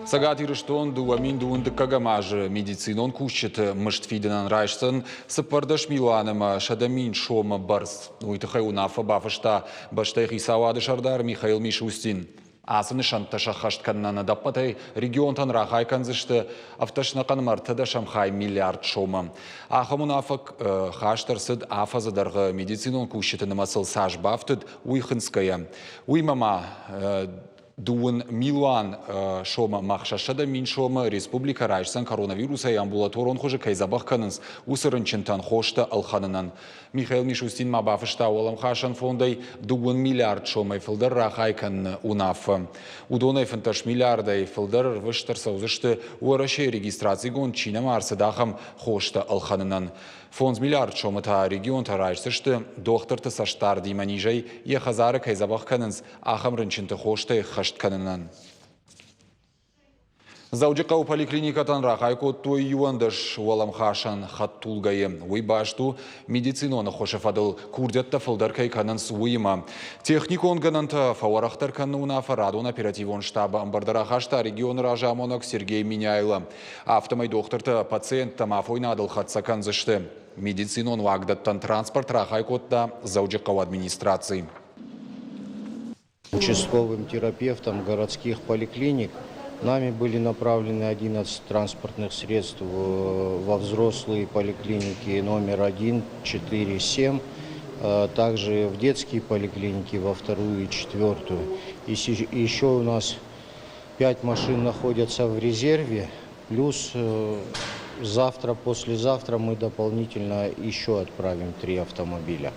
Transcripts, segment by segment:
Цӕгат Ирыстон 2000 дыккӕгӕм азы медицинон кусджыты мызд фидынӕн райсдзӕн 14 милуан ӕмӕ 100 000 сомы бӕрц. Уый тыххӕй уынаффӕ бафыста бӕстӕйы хицауады сӕрдар Михаил Мишустин. Ацы нысӕнттӕ сӕххӕст кӕнынӕн ӕдӕппӕтӕй регионтӕн рахай кӕндзысты ӕвддӕснӕхъӕн ӕртӕдӕсӕм хай миллиард сомы. Ахӕм уынаффӕ хаст ӕрцыд афӕдзы дӕргъы медицинон кусджыты нымӕцыл цас бафтыд, уый хынцгӕйӕ. Уыимӕ ма дыууын милуан сомы ӕмӕ 600 000 сомы республикӕ райсдзӕн коронавирусӕй амбулаторон хуызы кӕй дзӕбӕх кӕнынц, уыцы рынчынтӕн хостӕ ӕлхӕнынӕн. Михаил Мишустин ма бафыста уӕлӕмхасӕн фондӕй дыууын миллиард сомӕй фылдӕр рахай кӕныны уынаффӕ. Уыдонӕй 15 миллиардӕй фылдӕр ӕрвыст ӕрцӕудзысты Уӕрӕсейы регистрацигонд чи нӕма ӕрцыд, ахӕм хостӕ ӕлхӕнынӕн. 5 миллиард сомы та регионтӕ райсдзысты дохтырты цӕстдардимӕ низӕй йӕ хӕдзары кӕй дзӕбӕх кӕнынц, ахӕм рынчынты хостӕй ӕххӕст кӕнынӕн. Дзӕуджыхъӕуы поликлиникӕтӕн рахай кодтой 11 уӕлӕмхасӕн хӕдтулгӕйы. Уый баст у, медицинон ӕххуысы фӕдыл курдиӕттӕ фылдӕр кӕй кӕнынц, уыимӕ. Техникон гӕнӕнтӕ фӕуӕрӕхдӕр кӕныны уынаффӕ радон оперативон штабы ӕмбырды рахаста регионы разамонӕг Сергей Меняйло. Афтӕмӕй дохтыртӕ пациенттӕм афойнадыл хӕццӕ кӕндзысты. Медицинон уагдӕттӕн транспорт рахай кодта Дзӕуджыхъӕуы администраци. Участковым терапевтам городских поликлиник нами были направлены 11 транспортных средств во взрослые поликлиники номер 1, 4, 7, также в детские поликлиники во вторую и четвертую. И еще у нас 5 машин находятся в резерве, плюс завтра, послезавтра мы дополнительно еще отправим 3 автомобиля.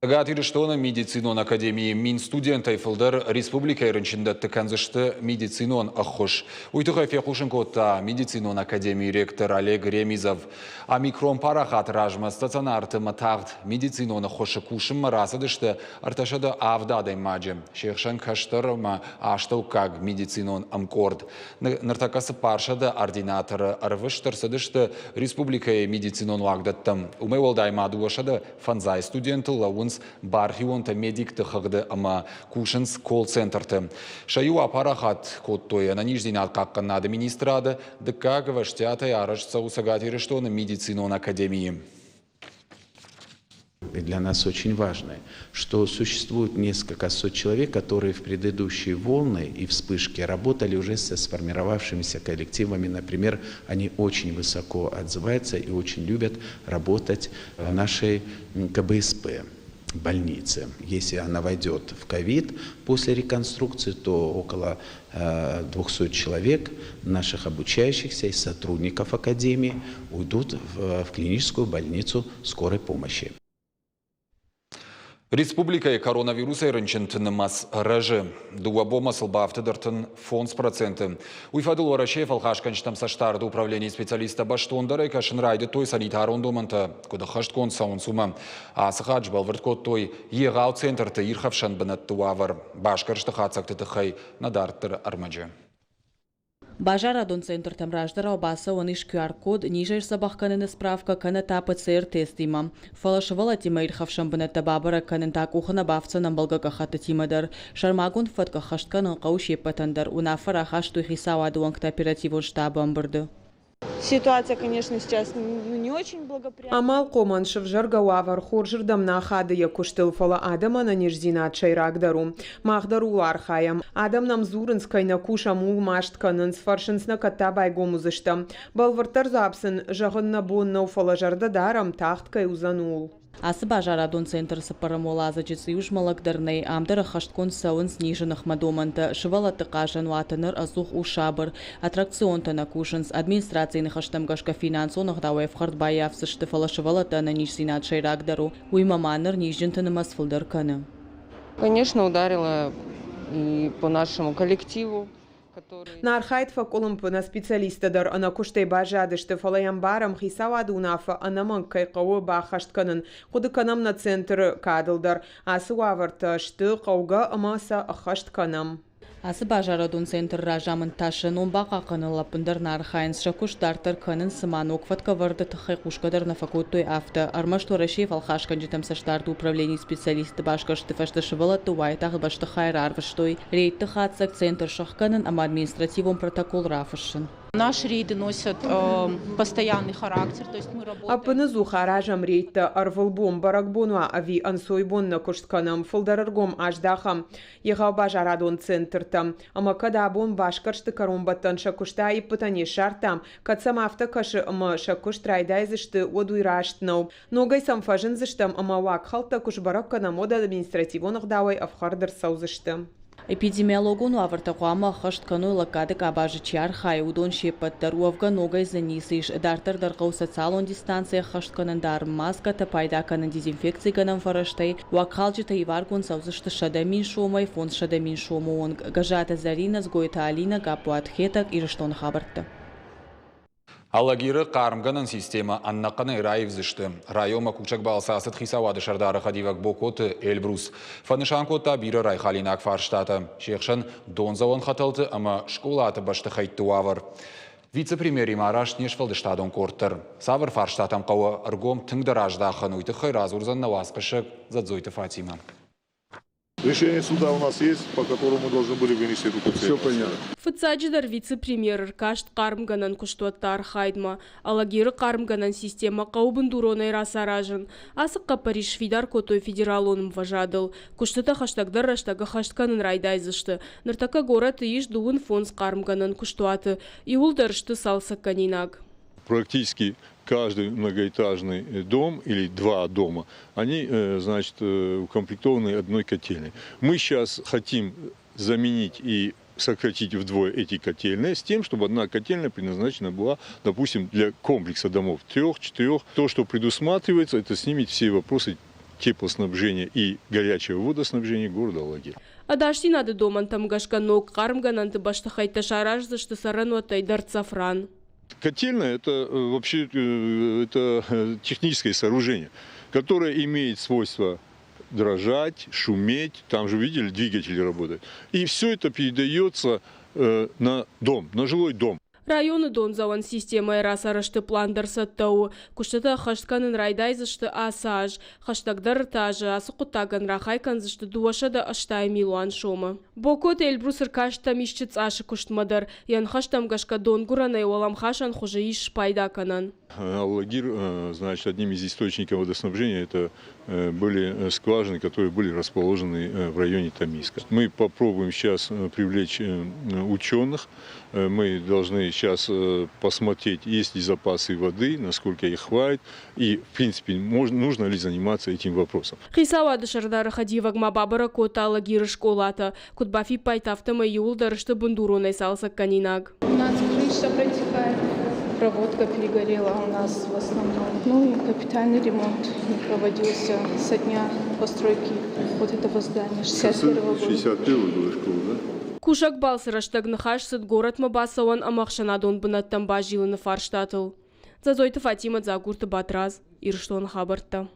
Цӕгат Ирыстоны медицинон академийы 1000 студентӕй фылдӕр республикӕйы рынчындӕтты кӕндзысты медицинон ӕххуыс. Уый тыххӕй фехъусын кодта медицинон академийы ректор Олег Ремизов. Омикрон парахаты размӕ стационарты ӕмӕ тагъд медицинон ӕххуысы кусынмӕ рацыдысты 307 адӕймаджы. Се хсӕн кӕстӕр ӕмӕ астӕуккаг медицинон ӕмкъорд. Ныртӕккӕ 400 ординаторы ӕрвыст ӕрцыдысты республикӕйы медицинон уагдӕттӕм. Уымӕй уӕлдай ма 250 студенты лӕууынц бархионтӕ-медикты хыгъды ӕмӕ кусынц колл-центрты. Сӕ иу апарахат кодтой ӕнӕниздзинад хъахъхъӕнынады министрады, дыккаг ӕвӕстиатӕй арӕзт цӕуы Цӕгат Ирыстоны медицинон академийы. И для нас очень важно, что существует несколько сот человек, которые в предыдущие волны и вспышки работали уже со сформировавшимися коллективами. Например, они очень высоко отзываются и очень любят работать в нашей КБСП больнице. Если она войдет в ковид после реконструкции, то около 200 человек наших обучающихся и сотрудников Академии уйдут в клиническую больницу скорой помощи. Республикӕйы коронавирусӕй рынчынты нымӕц рӕзы. Дыууӕ бонмӕ сыл бафтыд 35%. Уый фӕдыл Уӕрӕсейы фӕлхасгӕнджытӕм цӕстдарды управленийы специалисттӕ бӕстондӕрӕй кӕсын райдыдтой санитарон домӕнтӕ, куыд ӕххӕстгонд цӕуынц, уымӕ. Ацы хатт сбӕлвырд кодтой егъау центрты ирхӕфсӕн бынӕтты уавӕр. Басгӕрсты хатдзӕгты тыххӕй нӕ дарддӕры ӕрмӕджы. Базарадон центртӕм раздӕрау бацӕуӕн ис QR-код, низӕй сдзӕбӕх кӕныны справкӕ кӕнӕ та ПЦР-тестимӕ. Фӕлӕ сывӕллӕттимӕ ирхӕфсӕн бынӕттӕ бабӕрӕг кӕнын та къухы нӕ бафтдзӕн ӕмбӕлгӕ гӕххӕттытимӕ дӕр. Сӕрмагонд фӕтк ӕххӕст кӕнын хъӕуы се ппӕтӕн дӕр, уынаффӕ рахастой хицауады уӕнгты оперативон штабы ӕмбырды. Ситуация, конечно, сейчас ну, не очень благоприятная. Амалхъомӕн сывзӕргӕ уавӕр хорзырдӕм нӕ ахады йӕ куыстыл, фӕлӕ адӕмы ӕнӕниздзинад сӕйрагдӕр у. Мах дӕр ууыл архайӕм. Адӕм нӕм дзурынц, кӕй нӕ кусӕм, ууыл маст кӕнынц, фӕрсынц нӕ, кӕд та байгом уыдзыстӕм. Бӕлвырддӕр дзуапп сын зӕгъын нӕ бон нӕу, фӕлӕ зӕрдӕ дарӕм, тагъд кӕй уыдзӕн, ууыл. Ацы базарадон центры цыппӕрӕм уӕладзыджы цъиуызмӕлӕг дӕр нӕй, ам дӕр ӕххӕстгонд цӕуынц низы ныхмӕ домӕнтӕ. Сывӕллӕтты хъазӕн уаты ныр ӕдзух у сабыр. Аттракционтӕ нӕ кусынц. Администрацийы ныхӕстӕм гӕсгӕ финансон ӕгъдауӕй ӕфхӕрд баййафдзысты, фӕлӕ сывӕллӕтты ӕнӕниздзинад сӕйрагдӕр у. Уыимӕ ма ныр низджынты нымӕц фылдӕр кӕны. Конечно, ударила и по нашему коллективу. Нӕ архайд фӕкъуылымпы, нӕ специалисттӕ дӕр ӕнӕкуыстӕй баззадысты, фӕлӕ йӕ ӕмбарӕм, хицауады уынаффӕ ӕнӕмӕнг кӕй хъӕуы баххӕст кӕнын. Хъуыды кӕнӕм нӕ центры кадыл дӕр. Ацы уавӕртӕ сты хъӕугӕ ӕмӕ сӕ ӕххӕст кӕнӕм. Ацы базарадон центры разамынд та сӕ ном бахъахъхъӕныныл ӕппындӕр нӕ архайынц, сӕ куыст дарддӕр кӕнынц, цыма ног фӕткӕвӕрды тыххӕй хъусгӕ дӕр нӕ фӕкодтой, афтӕ. Ӕрмӕст Уӕрӕсейы фӕлхасгӕнджытӕм цӕстдарды управленийы специалистты басгӕрсты фӕстӕ сывӕллӕтты уайтагъд бӕстыхайы рарвыстой рейдты хатдзӕг центр сӕхгӕнын ӕмӕ административон протокол рафыссын. Наши рейды носят постоянный характер, то есть мы работаем. Ӕппынӕдзух аразӕм рейдтӕ, ӕрвылбон, бӕрӕгбон уа ӕви ӕнцойбон нӕ куыст кӕнӕм, фылдӕр ӕргом аздахӕм егъау базарадон центртӕм. Ӕмӕ кӕд абон басгӕрсты кӕронбӕттӕн сӕ куысты аиппытӕ не ссардтам, кӕд сӕм афтӕ кӕсы ӕмӕ сӕ куыст райдайдзысты, уӕд уый раст нӕу. Ногӕй сӕм фӕзындзыстӕм ӕмӕ уагхӕлдтӕ куы сбӕрӕг кӕнӕм, уӕд административон ӕгъдауӕй ӕфхӕрд ӕрцӕудзысты. Эпидемиологон уавӕртӕ хъуамӕ ӕххӕст кӕной лӕггады къабазы чи архайы, уыдон се ппӕт дӕр. Уӕвгӕ ногӕй дзы ницы ис. Дарддӕр дӕр хъӕуы социалон дистанци ӕххӕст кӕнын, дарын маскӕтӕ, пайда кӕнын дезинфекцигӕнӕн фӕрӕзтӕй. Уагхалджытӕ иваргонд цӕудзысты 100 000 сомӕй 500 000 сомы онг. Гӕззаты Зӕринӕ, Дзгойты Алинӕ, Гаппуаты Хетӕг, Ирыстоны хабӕрттӕ. Алагиры хъармгӕнӕн системӕ ӕнӕхъӕнӕй раивдзысты. Районмӕ кусӕг балцы ацыд хицауады сӕрдары хӕдивӕг Бокоты Эльбрус. Фӕнысан кодта бирӕ райхалинаг фарстатӕ, се хсӕн дондзӕуӕн хӕтӕлты ӕмӕ скъолаты бӕстыхӕйтты уавӕр. Вице-премьеримӕ арӕзт не сфӕлдыстадон къорд дӕр. Цавӕр фарстатӕм хъӕуы ӕргом тынгдӕр аздахын, уый тыххӕй радзурдзӕн нӕ уацхӕссӕг Дзӕдзойты Фатимӕ. Решение суда у нас есть, по которому мы должны были вынести эту Все понятно. Фыццаджыдӕр вице-премьер ӕркаст хъармгӕнӕн куыстуӕтты архайдмӕ. Алагиры хъармгӕнӕн системӕ хъӕуы бындуронӕй рацаразын. Ацы хъӕппӕрис сфидар кодтой федералон ӕмвӕзадыл. Куыстытӕ хӕстӕгдӕр рӕстӕг ӕххӕст кӕнын райдайдзысты. Ныртӕккӕ горӕты ис 25 хъармгӕнӕн куыстуаты. Иууылдӕр сты цалцӕггӕнинаг. Практически каждый многоэтажный дом или два дома, они, значит, укомплектованы одной котельной. Мы сейчас хотим заменить и сократить вдвое эти котельные с тем, чтобы одна котельная предназначена была, допустим, для комплекса домов трех, четырех. То, что предусматривается, это снимет все вопросы теплоснабжения и горячего водоснабжения города Алагир. Ӕдасдзинады домӕнтӕм гӕсгӕ ног хъармгӕнӕнты бӕстыхӕйттӕ сараздзысты цӕрӕнуӕттӕй дӕрддзӕф ран. Котельная – это вообще это техническое сооружение, которое имеет свойство дрожать, шуметь, там же видели, двигатели работают. И все это передается на дом, на жилой дом. Районы дондзӕуӕн системӕйы рацарӕзты план дӕр цӕттӕ у. Куыстытӕ ӕххӕст кӕнын райдайдзысты ацы аз. Хӕстӕгдӕр ӕртӕ азы ацы хъуыддагӕн рахай кӕндзысты 280 милуан сомы. Бокоты Эльбрус ӕркаст Тӕмисчъы цъасы куыстмӕ дӕр. Йӕ ныхӕстӕм гӕсгӕ донгуырӕнӕй уӕлӕмхасӕн хуызы ис спайда кӕнӕн. Алагир, значит, одним из источников водоснабжения это были скважины, которые были расположены в районе Тамиска. Мы попробуем сейчас привлечь ученых. Мы должны сейчас посмотреть, есть ли запасы воды, насколько их хватит, и, в принципе, можно, нужно ли заниматься этим вопросом. Хицауады сӕрдары хӕдивӕг ма бабӕрӕг кодта Алагиры скъолатӕ. Куыд бафиппайдта, афтӕмӕй иууылдӕр сты бындуронӕй цалцӕггӕнинаг. У нас крыша протекает, проводка перегорела у нас в основном. Ну и капитальный ремонт не проводился со дня постройки вот этого здания 61 года. 61 года школа, да? Кусӕг балцы рӕстӕг ныхас цыд горӕтмӕ бацӕуӕн ӕмӕ ӕхсӕнадон бынӕттӕм базилыны фарстатыл. Дзӕдзойты Фатимӕ, Дзагурты Батрадз, Ирыстоны хабӕрттӕ.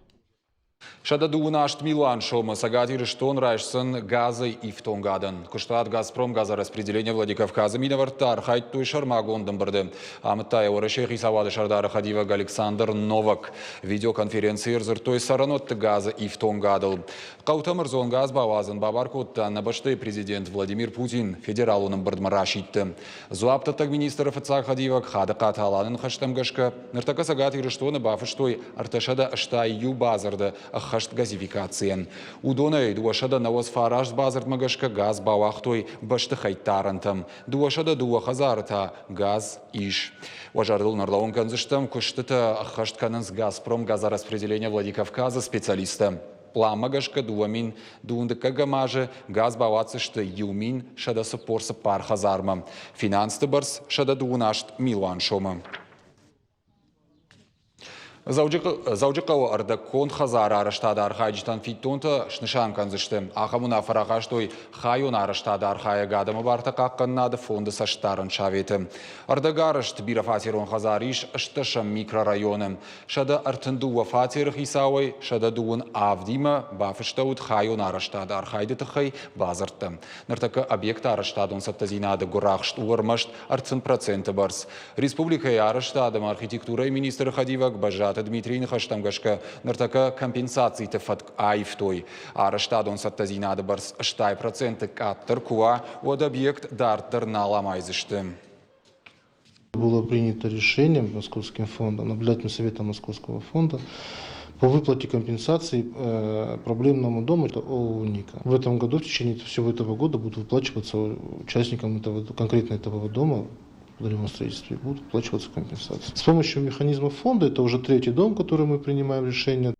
128 милуан сомы Цӕгат Ирыстон райсдзӕн газӕй ифтонгадӕн. Куыстуат «Газпром» газораспределение Владикавказы минӕвӕрттӕ архайдтой сӕрмагонд ӕмбырды. Амыдта йӕ Уӕрӕсейы хицауады сӕрдары хӕдивӕг Александр Новак. Видеоконференцийы ӕрдзырдтой цӕрӕнуӕтты газы ифтонгадыл. Хъӕутӕм ӕрдзон газ бауадзын бабар кодта нӕ бӕстӕйы президент Владимир Путин федералон ӕмбырдмӕ расидты. Дзуапдӕттӕг министры фыццаг хӕдивӕг Хадыхъаты Аланы ныхӕстӕм гӕсгӕ, ныртӕккӕ Цӕгат Ирыстоны бафыстой 381 бадзырды ӕххӕст газификацийӕн. Уыдонӕй 299 бадзырдмӕ гӕсгӕ газ бауагътой бӕстыхӕйтты арӕнтӕм. 202 хӕдзары та газ ис. Уӕ зӕрдыл ӕрлӕууын кӕндзыстӕм, куыстытӕ ӕххӕст кӕнынц «Газпром» газораспределение Владикавказы специалисттӕ. Пъланмӕ гӕсгӕ 2021 азы газ бауадздзысты 1144 хӕдзармӕ. Финансты бӕрц 128 милуан сомы. Дзӕуджыхъӕуы ӕрдӕгконд хӕдзары арӕзтады архайджытӕн фиддонтӕ снысан кӕндзысты. Ахӕм уынаффӕ рахастой хайон арӕзтады архайӕг адӕмы бартӕ хъахъхъӕнынады фонды цӕстдарӕн советы. Ӕрдӕгарӕзт бирӕфатерон хӕдзар ис ӕстдӕсӕм микрорайоны. 132 фатеры хицауӕй 127-имӕ бафыстӕуыд хайон арӕзтады архайды тыххӕй бадзырдтӕ. Ныртӕккӕ объекты арӕзтадон цӕттӕдзинады гуырахст у ӕрмӕст 30% бӕрц. Республикӕйы арӕзтад ӕмӕ архитектурӕйы министры хӕдивӕг Бӕззаты Дмитрийы ныхӕстӕм гӕсгӕ, ныртӕккӕ компенсациты фӕтк аивтой. Арӕзтадон цӕттӕдзинады бӕрц 80% къаддӕр куы уа, уӕд объект дарддӕр нал амайдзысты. Было принято решение Московским фондом, наблюдательным советом Московского фонда по выплате компенсации проблемному дому, это ООО «Ника». В этом году, в течение всего этого года будут выплачиваться участникам этого, конкретно этого дома в строительстве будут выплачиваться компенсации. С помощью механизма фонда, это уже третий дом, который мы принимаем решение.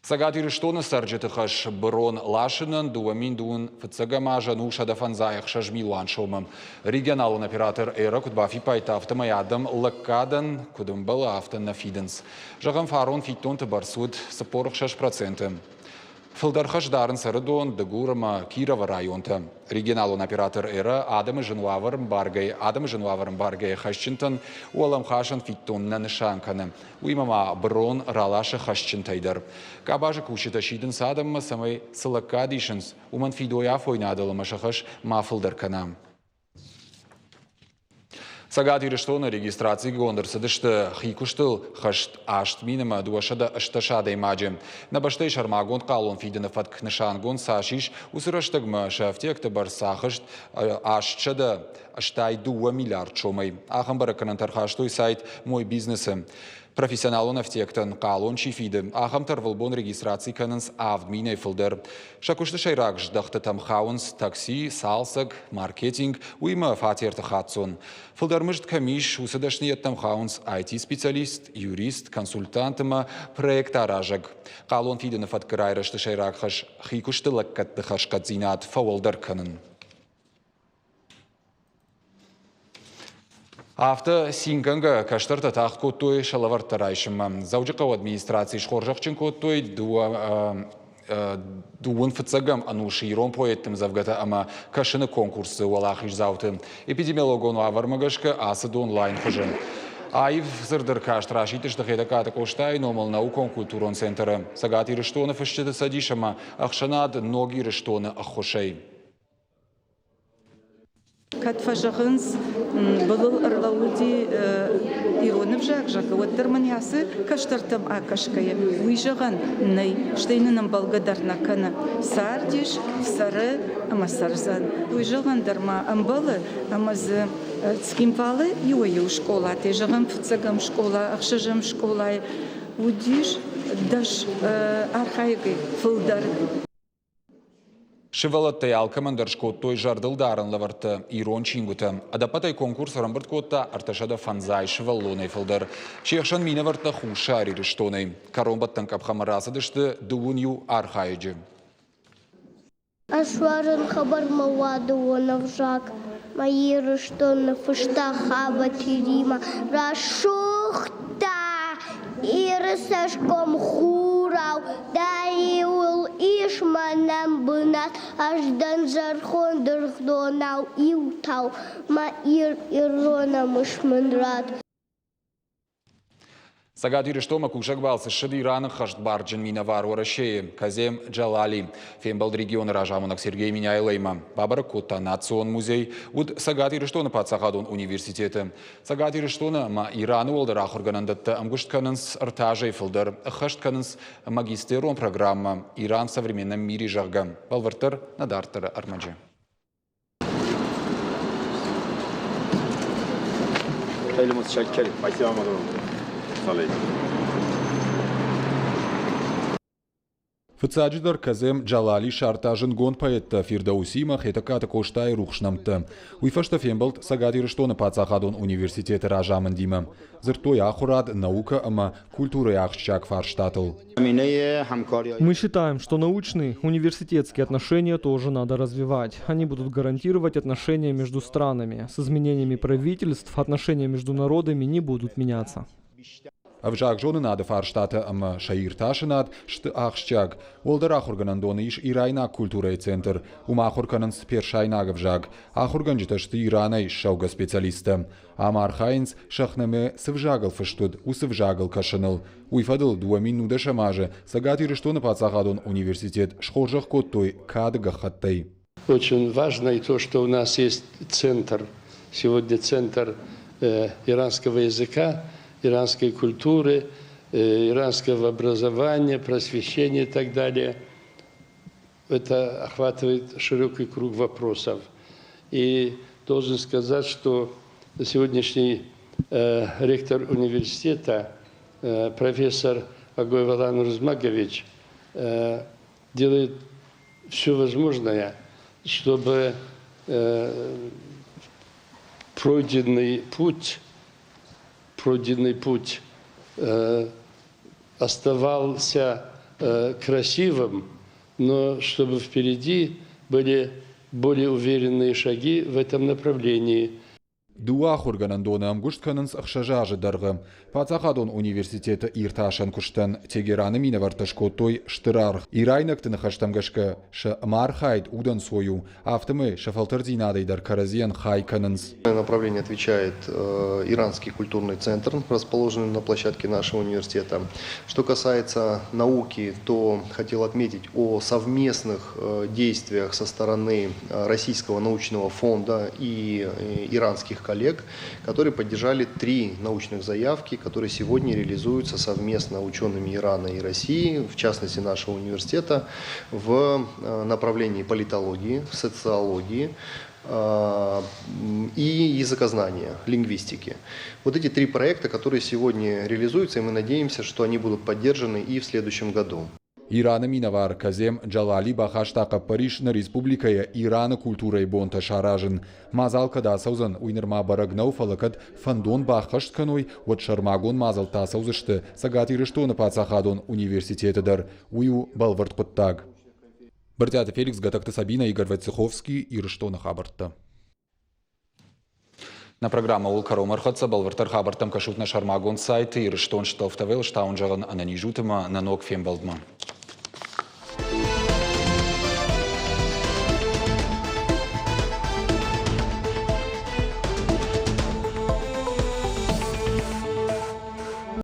Цӕгат Ирыстоны цӕрджыты хӕс бырон ласынӕн 2000 фыццӕгӕм азӕн у 156 милуан сомы. Регионалон оператор «Эра» куыд бафиппайдта, афтӕмӕй адӕм лӕггадӕн, куыд ӕмбӕлы, афтӕ нӕ фидынц. Зӕгъӕм, фарон фиддонты бӕрц уыд 46%. Фылдӕр хӕс дарынц Ӕрыдон, Дыгур ӕмӕ Кировы районтӕ. Регионалон оператор «Эра» адӕмы зын уавӕр ӕмбаргӕйӕ адӕмы зын уавӕр ӕмбаргӕйӕ хӕсджынтӕн уӕлӕмхасӕн фиддон нӕ нысан кӕны. Уыимӕ ма бырон раласы хӕсджынтӕй дӕр. Къабазы кусджытӕ сидынц адӕммӕ, цӕмӕй цы лӕггад исынц, уымӕн фидой афойнадыл ӕмӕ сӕ хӕс ма фылдӕр кӕна. Цӕгат Ирыстоны регистрацигонд ӕрцыдысты хи куыстыл хӕст 8 000 ӕмӕ 280 адӕймаджы. Нӕ бӕстӕйы сӕрмагонд хъалон фидыны фӕтк нысангонд цас ис, уыцы рӕстӕгмӕ сӕ ӕфтиӕгты бӕрц ахызт 882 миллиард сомӕй. Ахӕм бӕрӕггӕнӕнтӕ ӕрхастой сайт «Мой бизнес»-ы. Профессионалон ӕфтиӕгтӕн хъалон чи фиды, ахӕмтӕ ӕрвылбон регистраци кӕнынц 7 000-ӕй фылдӕр. Сӕ куысты сӕйраг здӕхтытӕм хауынц такси, цалцӕг, маркетинг, уыимӕ фатерты хаццон. Фылдӕр мызд кӕм ис, уыцы дӕсныйӕдтӕм хауынц IT-специалист, юрист, консультант ӕмӕ проектаразӕг. Хъалон фидыны фӕткы райрӕзты сӕйраг хӕс хи куысты лӕггӕдты хӕрзхъӕддзинад фӕуӕлдӕр кӕнын. Афтӕ цингӕнгӕ кӕстӕртӕ тагъд кодтой сӕ лӕвӕрттӕ райсынмӕ. Дзӕуджыхъӕуы администрацийы схорзӕхджын кодтой дыууын фыццӕгӕм ӕнусы ирон поэтты ӕмдзӕвгӕтӕ ӕмӕ кӕсыны конкурсы уӕлахиздзауты. Эпидемиологон уавӕрмӕ гӕсгӕ ацыд онлайн хуызы. Аив дзырды ӕркаст расидтысты Хетӕгкаты Къостайы номыл наукон-культурон центры Цӕгат Ирыстоны фысджыты цӕдис ӕмӕ ӕхсӕнад Ног Ирыстоны ӕххуысӕй. Кӕд фӕзӕгъынц, былыл ӕрлӕууыди ирон ӕвзаг, зӕгъгӕ, уӕддӕр мын ацы кӕстӕртӕм акӕсгӕйӕ, уый зӕгъӕн нӕй, стӕй нын ӕмбӕлгӕ дӕр нӕ кӕны. Цардис, цӕры ӕмӕ цӕрдзӕн. Уый зӕгъӕн дӕр ма ӕмбӕлы, ӕмӕ дзы Цхинвалы иуӕй-иу скъолатӕй, зӕгъӕм, фыццӕгӕм скъола, ӕхсӕзӕм скъолайы уыдис 10 архайӕгӕй фылдӕр. Сывӕллӕттӕй алкӕмӕн дӕр скодтой зӕрдылдарӕн лӕвӕрттӕ ирон чингуытӕ. Ӕдӕппӕтӕй конкурс ӕрӕмбырд кодта 350 сывӕллонӕй фылдӕр. Се хсӕн минӕвӕрттӕ Хуссар Ирыстонӕй. Кӕронбӕттӕн къӕпхӕнмӕ рацыдысты дыууын иу архайӕджы. Ӕз уарын хабармӕ уӕды уон ӕвзаг. Мӕ Ирыстоны фыста Хабӕты Римӕ. Рӕсугъдтӕ Иры цӕсгом хурау, дӕ риуыл ис мӕнӕн бынат, ӕз дӕн зӕрхон дыргъдонау иу тау, мӕ Ир ирон ӕмыс мын ратт. Цӕгат Ирыстонмӕ кусӕг балцы ссыд Ираны хӕстбарджын минӕвар Уӕрӕсейы Казем Джалали. Фембӕлд регионы разамонӕг Сергей Меняйлоимӕ. Бабӕрӕг кодта Национ музей, уыд Цӕгат Ирыстоны паддзахадон университеты. Цӕгат Ирыстоны ӕмӕ Ираны уӕлдӕр ахуыргӕнӕндӕттӕ ӕмгуыст кӕнынц ӕртӕ азӕй фылдӕр, ӕххӕст кӕнынц магистерон программӕ «Иран в современном мире», зӕгъгӕ. Бӕлвырддӕр нӕ дарддӕры ӕрмӕджы. خیلی متشکریم. Фыццаджыдӕр Казем Джалали сардта зындгонд поэттӕ Фирдоусимӕ Хетӕгкаты Къостайы рухс нӕмттӕ. Уый фӕстӕ фембӕлд Цӕгат Ирыстоны паддзахадон университеты разамындимӕ. Дзырдтой ахуырад, наукӕ ӕмӕ культурӕйы ахсджиаг фарстатыл. Мы считаем, что научные, университетские отношения тоже надо развивать. Они будут гарантировать отношения между странами. С изменениями правительств отношения между народами не будут меняться. Ӕвзагзонынады фарстатӕ ӕмӕ сӕ иртасынад сты ахсджиаг. Уӕлдӕр ахуыргӕнӕндоны ис ирайнаг культурӕйы центр. Уым ахуыр кӕнынц персайнаг ӕвзаг. Ахуыргӕнджытӕ сты Иранӕй ссӕугӕ специалисттӕ. Ам архайынц, Шахнаме цы взагыл фыст уыд, уыцы взагыл кӕсыныл. Уый фӕдыл 2010 азы Цӕгат Ирыстоны паддзахадон университет схорзӕх кодтой кады гӕххӕттӕй. Очень важно и то, что у нас есть центр, сегодня центр иранского языка, иранской культуры, иранского образования, просвещения и так далее. Это охватывает широкий круг вопросов. И должен сказать, что сегодняшний ректор университета, профессор Агой Валан Рузмагович, делает все возможное, чтобы пройденный путь, пройденный путь оставался красивым, но чтобы впереди были более уверенные шаги в этом направлении. Дыууӕ ахуыргӕнӕндоны ӕмгуыст кӕнынц ӕхсӕз азы дӕргъы. Паддзахадон университеты иртасӕн куыстӕн Тегераны минӕвӕрттӕ скодтой стыр аргъ. Ирайнӕгты ныхӕстӕм гӕсгӕ сӕ ӕмархайд удӕнцой у, афтӕмӕй сӕ фӕлтӕрддзинадӕй дӕр кӕрӕдзийӕн хай кӕнынц. Направление отвечает Иранский культурный центр, расположенный на площадке нашего университета. Что касается науки, то хотел отметить о совместных действиях со стороны Российского научного фонда и иранских коллег, которые поддержали три научных заявки, которые сегодня реализуются совместно учеными Ирана и России, в частности нашего университета, в направлении политологии, социологии и языкознания, лингвистики. Вот эти три проекта, которые сегодня реализуются, и мы надеемся, что они будут поддержаны и в следующем году. Ираны минӕвар Казем Джалали бахаста хъӕппӕрис нӕ республикӕйы Ираны культурӕйы бонтӕ саразын. Мадзал кӕд ацӕудзӕн, уый нырма бӕрӕг нӕу, фӕлӕ кӕд фӕндон баххӕст кӕной, уӕд сӕрмагонд мадзӕлттӕ ацӕудзысты Цӕгат Ирыстоны паддзахадон университеты дӕр. Уый у бӕлвырд хъуыддаг. Брытъиаты Феликс, Гатӕгты Сабинӕ, Игорь Войцеховский, Ирыстоны хабӕрттӕ. Нӕ программӕ уыл кӕронмӕ ӕрхӕццӕ. Бӕлвырддӕр хабӕрттӕм кӕсут нӕ сӕрмагонд сайты Ирыстон Столфтовел стауын зӕгъын ӕнӕниз ут ӕмӕ нӕ ног фембӕлдмӕ.